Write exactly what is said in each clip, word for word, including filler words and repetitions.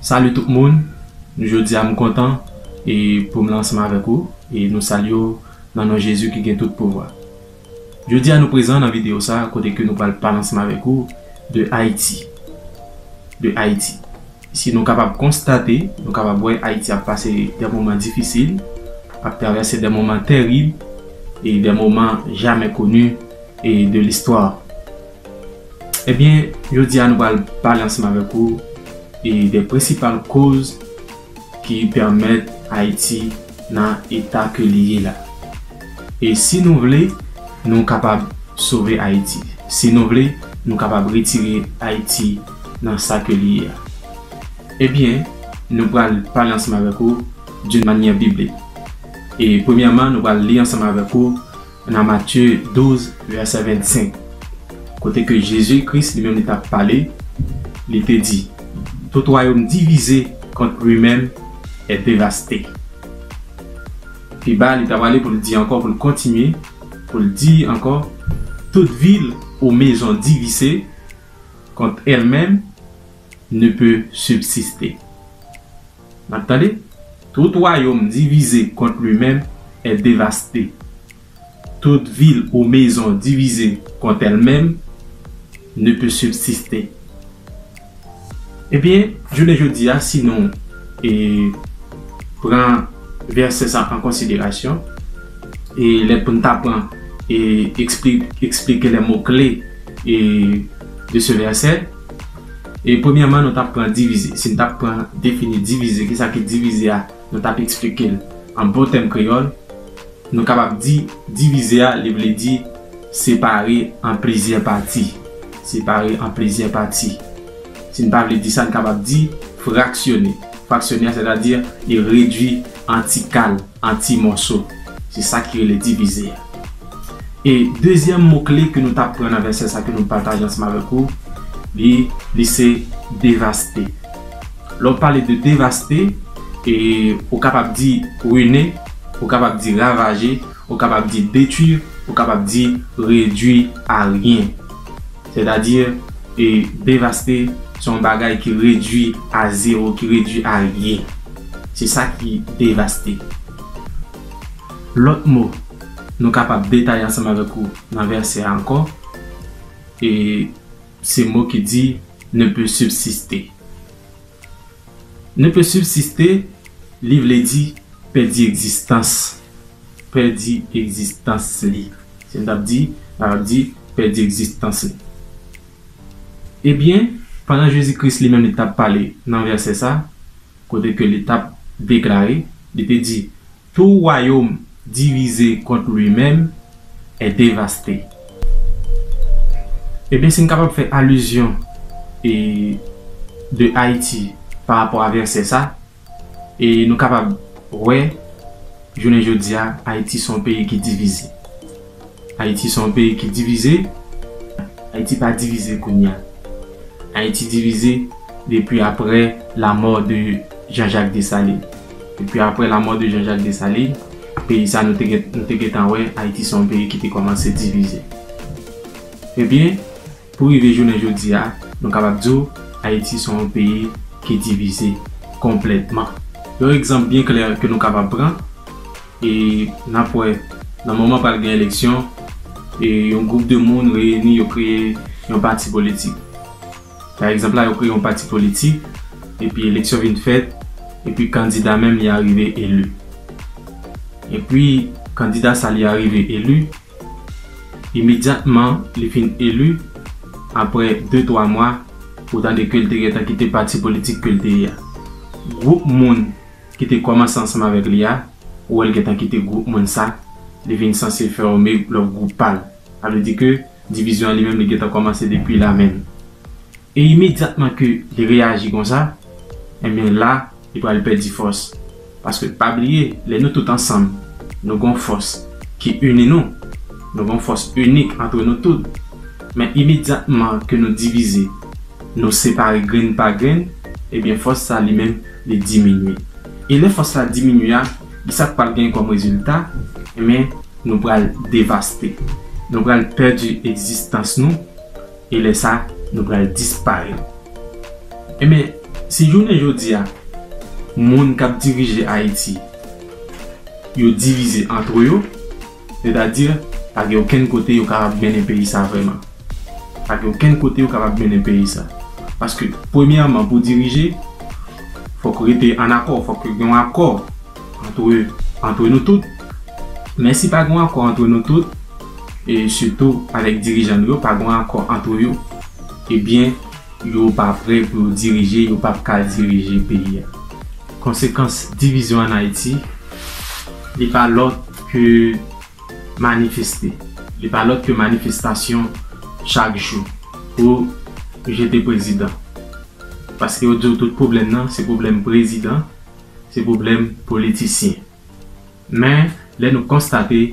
Salut tout moun. Jodi a m kontan e pou m la ansanm avèk ou e nou salye w nan non Jezi ki gen tout pouvwa. Jodi a nou prezan nan videyo sa kote ke nou pral pale ansanm avèk ou de Ayiti. De Ayiti. Si nou kapab konstate, nou kapab wè Ayiti ap pase de moman difisil, ap travèse de moman tèrib e de moman jamè koni e de listwa. Ebyen, jodi a nou pral pale ansanm avèk ou e de prensipal koz ki pèmèt Ayiti nan eta ke li ye la. E si nou vle, nou kapab sove Ayiti. Si nou vle, nou kapab retire Ayiti nan sa ke li ye a. Ebyen, nou pral pale ansanm avèk ou d'une manière biblique. E premyèman, nou pral li ansanm avèk ou nan Matye douz, vèsè vennsenk, kote ke Jezi Kris li menm li t ap pale, li te di, tout royaume divisé contre lui-même est dévasté. Pi ba, li ta prale pou l di ankò, pou l kontinye, pou l di ankò, toute ville ou maison divisée contre elle-même ne peut subsister. N ap tande? Tout royaume divisé contre lui-même est dévasté. Toute ville ou maison divisée contre elle-même ne peut subsister. Ebyen, jounen jodi a, si nou e, pran vèsè sa an konsiderasyon, e lè pou n ta pran e ekspli, eksplike lè mo kle e de se vèsè, e premyèman, nou t ap pran divize. Si n t ap pran defini divize, kisa ki divize a, nou t ap eksplike l an bon tèm kreyòl, nou kapab di divize a, li vle di separe an plizyè pati. Separe an plizyè pati. Si n pa vle di sa, n kapab di fraksyone. Fraksyone a, sètadi li redui an ti kal, an ti mòso. Se sa ki rele divize a. E dezyèm mo kle ke nou t ap pran nan vèsè sa ke nou pataje ansanm avèk ou, li, li se devaste. Lè w pale de devaste, e, ou kapab di rine, ou kapab di ravaje, ou kapab di detwi, ou kapab di redui a ryen. Sètadi, e, devaste, se yon bagay ki redui a zewo, ki redui a ryen. Se sa ki devaste. Lòt mo, nou kapab detaye ansanm avèk ou nan vèsè a ankò, e se mo ki di ne peut subsister. Ne peut subsister, li vle di pèdi egzistans. Pèdi egzistans li. Si n t ap di, n ap di pèdi egzistans li. Ebyen, pandan Jezi Kris li menm li t ap pale nan vèsè sa, kote ke li t ap deklare, li te di, tout royaume divisé contre lui-même est dévasté. Ebyen, si n kapab fè alizyon e, de Ayiti pa rapò a vèsè sa, e nou kapab wè, jounen jodi a, Ayiti se yon peyi ki divize. Ayiti se yon peyi ki divize. Ayiti pa divize kounye a. Ayiti divize depi aprè lamò de Jean-Jacques Dessalines. Depi aprè lamò de Jean-Jacques Dessalines, peyi sa nou te gen, nou te gentan wè Ayiti se yon peyi ki te kòmanse divize. Ebyen, pou rive jounen jodi a, nou kapab di w Ayiti se yon peyi ki divize konplètman. Yon egzanp byen klè ke nou kapab pran, e n ap wè nan moman pral gen eleksyon, e yon gwoup de moun reyini, yo kreye yon pati politik. Pa egzanp la, yo kreye yon pati politik, epi eleksyon vin fèt, epi kandida menm li arive eli. Epi kandida sa li arive eli, imedyatman li fin eli, aprè de twa mwa, ou tande ke l te gentan kite pati politik ke l te ye a. Gwoup moun ki te kòmanse ansanm avèk li a, ou wè l gentan kite gwoup moun sa, li vin sanse fòme lòt gwoup pa l. Sa vle di ke divizyon an li menm li gentan kòmanse depi la menm. E imedyatman ke li reyaji konsa, ebyen la, li pral pèdi fòs. Paske pa bliye, lè nou tout ansanm, nou gon fòs ki ini nou. Nou gon fòs inik antre nou tout. Men imedyatman ke nou divize, nou separe grenn pa grenn, ebyen fòs sa li menm li diminye. E lè fòs la diminye a, kisa k pral gen kòm rezilta? Ebyen, nou pral devaste. Nou pral pèdi egzistans nou, e lè sa, nou pral disparèt. Ebyen, Si jounen jodi a, moun k ap dirije Ayiti, yo divize antre yo, sètadi, pa gen okenn kote yo kapab mennen peyi sa vrèman. Pa gen okenn kote yo kapab mennen peyi sa. Paske, premyèman, pou dirije, fòk rete ann akò, fòk gen yon akò antre, antre nou tout. Men si pa gen yon akò antre nou tout, e sitou avèk dirijan nou yo, pa gen yon akò antre yo, ebyen, yo pa prè pou yo dirije, yo p ap ka dirije peyi a. Konsekans divizyon ann Ayiti, li pa lòt ke manifeste. Li pa lòt ke manifestasyon chak jou pou jete prezidan. Paske yo di w tout pwoblèm nan, se pwoblèm prezidan, se pwoblèm politisyen. Men, lè nou konstate,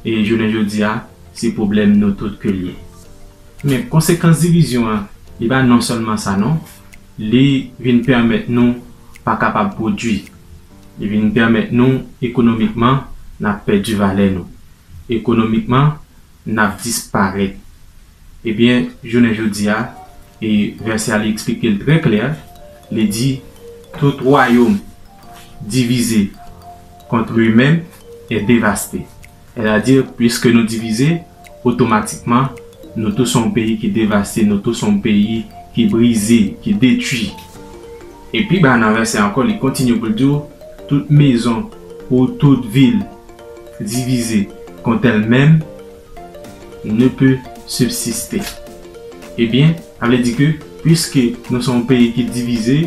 e jounen jodi a, se pwoblèm nou tout ke l ye. Men konsekans divizyon an, li pa non sèlman sa non, li vin pèmèt nou pa kapab pwodui. Li vin pèmèt nou ekonomikman, n ap pèdi valè nou. Ekonomikman, n ap disparèt. Ebyen, jounen jodi a, e vèsè a li eksplike l trè klè, li di, tout wayòm divisé contre lui-même est dévasté. Sètadi, piske nou divize, otomatikman, nou tou se yon peyi ki devaste, nou tou se yon peyi ki brize, ki detwi. E pi ba nan vèsè ankò, li kontinye pou l di w, toute maison ou toute ville divisée contre elle-même ne peut subsister. Ebyen, sa vle di ke, piske nou se yon peyi ki divize,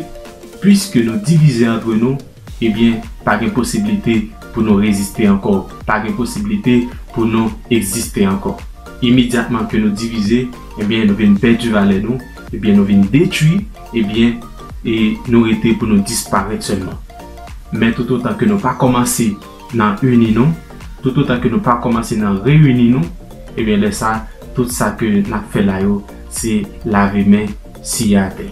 piske nou divize antre nou, ebyen, pa gen posiblite pou nou reziste ankò, pa gen posiblite pou nou egziste ankò. Imedyatman ke nou divize, ebyen, nou vin pèdi valè nou, ebyen, nou vin detwi, ebyen, e nou rete pou nou disparèt sèlman. Men toutotan ke nou pa kòmanse nan ini nou, toutotan ke nou pa kòmanse nan reyini nou, ebyen, lè sa, tout sa ke n ap fè la yo, se lave men, siye atè.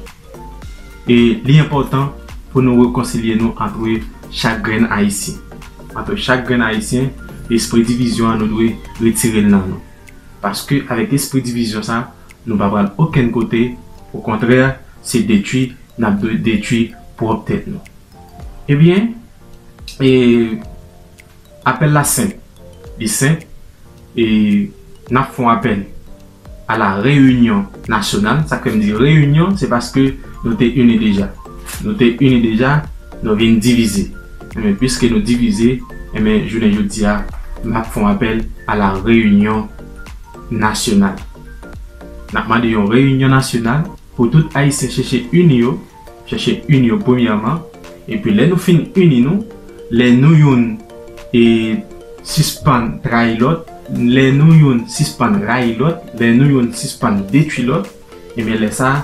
E li enpòtan pou nou rekonsilye nou antre chak grenn Ayisyen. Antre chak grenn Ayisyen, lespri divizyon an, nou dwe retire l nan nou. Paske avèk lespri divizyon sa, nou pa pral okenn kote, okontrè, se detwi n ap dwe detwi pwòp tèt nou. Ebyen, e, apèl la senp. Li senp, e n ap fè yon apèl à la réunion nationale. Sa k fè m di reyinyon, se paske nou te ini deja. Nou te ini deja, nou vin divize. Enben, piske nou divize, enben, jounen jodi a, m ap fè yon apèl à la réunion nationale. N ap mande yon reyinyon nasyonal pou tout Ayisyen chèche ini yo, chèche ini yo premyèman, epi lè nou fin ini nou, lè nou youn, e, sispann trayi lòt, lè nou youn sispann rayi lòt, lè nou youn sispann detwi lòt, ebyen lè sa,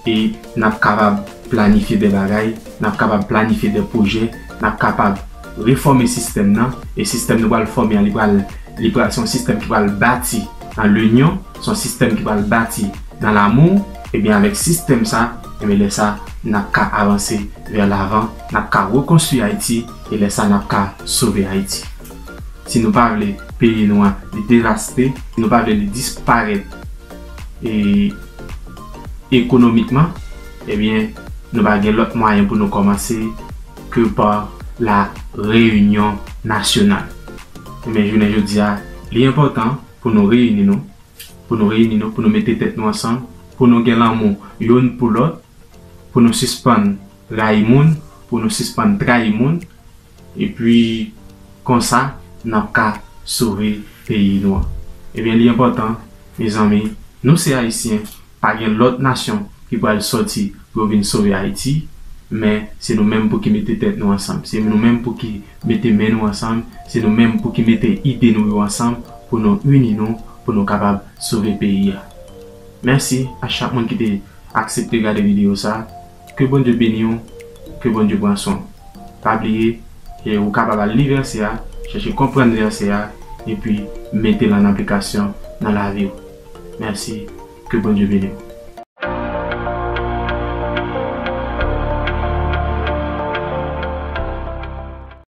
e, n ap kapab planifye de bagay, n ap kapab planifye de pwojè, n ap kapab refòme sistèm nan, e sistèm nou pral fòme an, li pral, li pral se yon sistèm ki pral bati nan linyon, se yon sistèm ki pral bati nan lamou, ebyen avèk sistèm sa, ebyen lè sa, n ap ka avanse vè lavan, n ap ka rekonstwi Ayiti, e lè sa, n ap ka sove Ayiti. Si nou pa vle peyi nou an li devaste, si nou pa vle li disparèt, e, ekonomikman, ebyen, nou pa gen lòt mwayen pou nou kòmanse ke pa la reyinyon nasyonal. Ebyen, jounen jodi a, li enpòtan pou nou reyini nou, pou nou reyini nou, pou nou mete tèt nou ansanm, pou nou gen lanmou youn pou lòt, pou nou sispann rayi moun, pou nou sispann trayi moun, epi konsa, n ap ka sove peyi nou an. Ebyen, li enpòtan, mezanmi, nou se Ayisyen, pa gen lòt nasyon ki pral sòti pou yo vin sove Ayiti, men se nou menm pou ki mete tèt nou ansanm, se nou menm pou ki mete men nou ansanm, se nou menm pou ki mete ide nou yo ansanm pou nou ini nou, pou nou kapab sove peyi a. Mèsi a chak moun ki te aksepte gade videyo sa. Ke Bondye beni w, ke Bondye pran swen w. Pa bliye, e ou kapab al li vèsè a, chèche konprann vèsè a, epi mete l an aplikasyon nan lavi w. Mèsi, ke Bondye beni w.